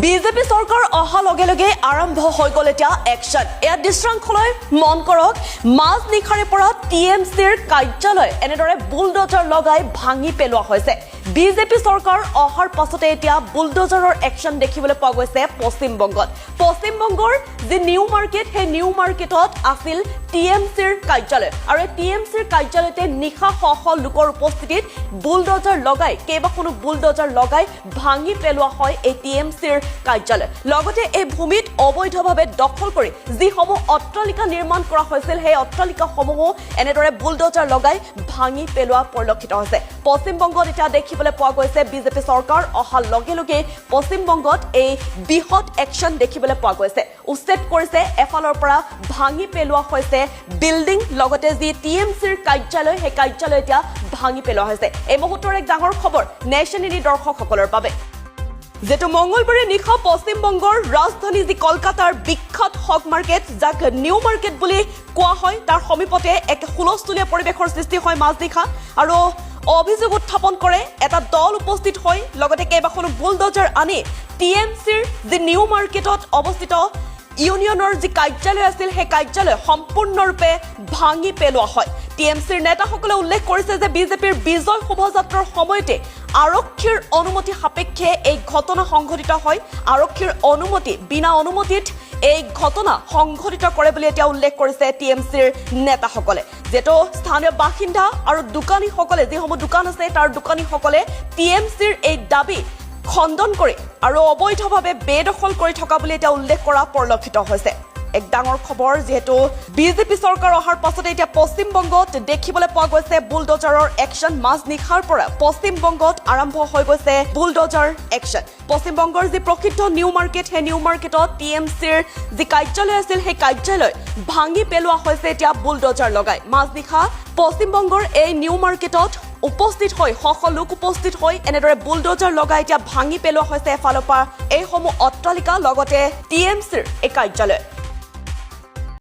BJP চৰকাৰ অহাৰ লগে লগে আৰম্ভ হৈ গ'ল এতিয়া একশ্যন। এয়া দৃশ্যাংশলৈ মন কৰক। মাজ নিশাৰে পৰা টি এম চিৰ কাৰ্যালয় এনেদৰে বুলডজাৰ লগাই ভাঙি পেলোৱা হৈছে। বিজেপি চৰকাৰ অহাৰ পাছতে এতিয়া বুলডজাৰৰ একশ্যন দেখিবলৈ পোৱা গৈছে পশ্চিমবংগত। পশ্চিমবংগৰ যি নিউ মাৰ্কেট, সেই নিউ মাৰ্কেটত আছিল টি এম চিৰ কাৰ্যালয় আৰু এই টি এম চিৰ কাৰ্যালয়তে নিশা শ শ লোকৰ উপস্থিতিত বুলডজাৰ লগাই, কেইবাখনো বুলডজাৰ লগাই ভাঙি পেলোৱা হয় এই টি এম চিৰ কাৰ্যালয়। লগতে এই ভূমিত অবৈধভাৱে দখল কৰি যিসমূহ অট্টালিকা নিৰ্মাণ কৰা হৈছিল, সেই অট্টালিকাসমূহো এনেদৰে বুলডজাৰ লগাই ভাঙি পেলোৱা পৰিলক্ষিত হৈছে। পশ্চিমবংগত এতিয়া দেখিবলৈ পোৱা গৈছে, বিজেপি চৰকাৰ অহাৰ লগে লগে পশ্চিমবংগত এই বৃহৎ একশ্যন দেখিবলৈ পোৱা গৈছে। উচ্ছেদ কৰিছে, এফালৰ পৰা ভাঙি পেলোৱা হৈছে বিল্ডিং, লগতে যি টি এম চিৰ কাৰ্যালয়, সেই কাৰ্যালয় এতিয়া ভাঙি পেলোৱা হৈছে। এই মুহূৰ্তৰ এক ডাঙৰ খবৰ নেশ্যন ইনি দৰ্শকসকলৰ বাবে। যিহেতু মংগলবাৰে নিশা পশ্চিমবংগৰ ৰাজধানী যি কলকাতাৰ বিখ্যাত হক মাৰ্কেট, যাক নিউ মাৰ্কেট বুলি কোৱা হয়, তাৰ সমীপতে এক হুলস্থুলীয়া পৰিৱেশৰ সৃষ্টি হয় মাজনিশা আৰু অভিযোগ উত্থাপন কৰে এটা দল উপস্থিত হৈ লগতে কেইবাখনো বুলডজাৰ আনি টি এম চিৰ যি নিউ মাৰ্কেটত অৱস্থিত ইউনিয়নৰ যি কাৰ্যালয় আছিল, সেই কাৰ্যালয় সম্পূৰ্ণৰূপে ভাঙি পেলোৱা হয়। টি এম চিৰ নেতাসকলে উল্লেখ কৰিছে যে বিজেপিৰ বিজয় শোভাযাত্ৰাৰ সময়তে আৰক্ষীৰ অনুমতি সাপেক্ষে এই ঘটনা সংঘটিত হয়। আৰক্ষীৰ অনুমতি বিনা অনুমতিত এই ঘটনা সংঘটিত কৰে বুলি এতিয়া উল্লেখ কৰিছে টি এম চিৰ নেতাসকলে। যিহেতু স্থানীয় বাসিন্দা আৰু দোকানীসকলে, যিসমূহ দোকান আছে তাৰ দোকানীসকলে টি এম চিৰ এই দাবী খণ্ডন কৰি আৰু অবৈধভাৱে বেদখল কৰি থকা বুলি এতিয়া উল্লেখ কৰা পৰিলক্ষিত হৈছে। এক ডাঙৰ খবৰ, যিহেতু বিজেপি চৰকাৰ অহাৰ পাছতে এতিয়া পশ্চিমবংগত দেখিবলৈ পোৱা গৈছে বুলডজাৰৰ একশ্যন। মাজ নিশাৰ পৰা পশ্চিমবংগত আৰম্ভ হৈ গৈছে বুলডজাৰ একশ্যন। পশ্চিমবংগৰ যি প্ৰসিদ্ধ নিউ মাৰ্কেট, সেই নিউ মাৰ্কেটত টি এম চিৰ যি কাৰ্যালয় আছিল, সেই কাৰ্যালয় ভাঙি পেলোৱা হৈছে এতিয়া বুলডজাৰ লগাই। মাজনিশা পশ্চিমবংগৰ এই নিউ মাৰ্কেটত উপস্থিত হৈ, শ শ লোক উপস্থিত হৈ এনেদৰে বুলডজাৰ লগাই এতিয়া ভাঙি পেলোৱা হৈছে এফালৰ পৰা এইসমূহ অট্টালিকা, লগতে টি এম চিৰ এই কাৰ্যালয়।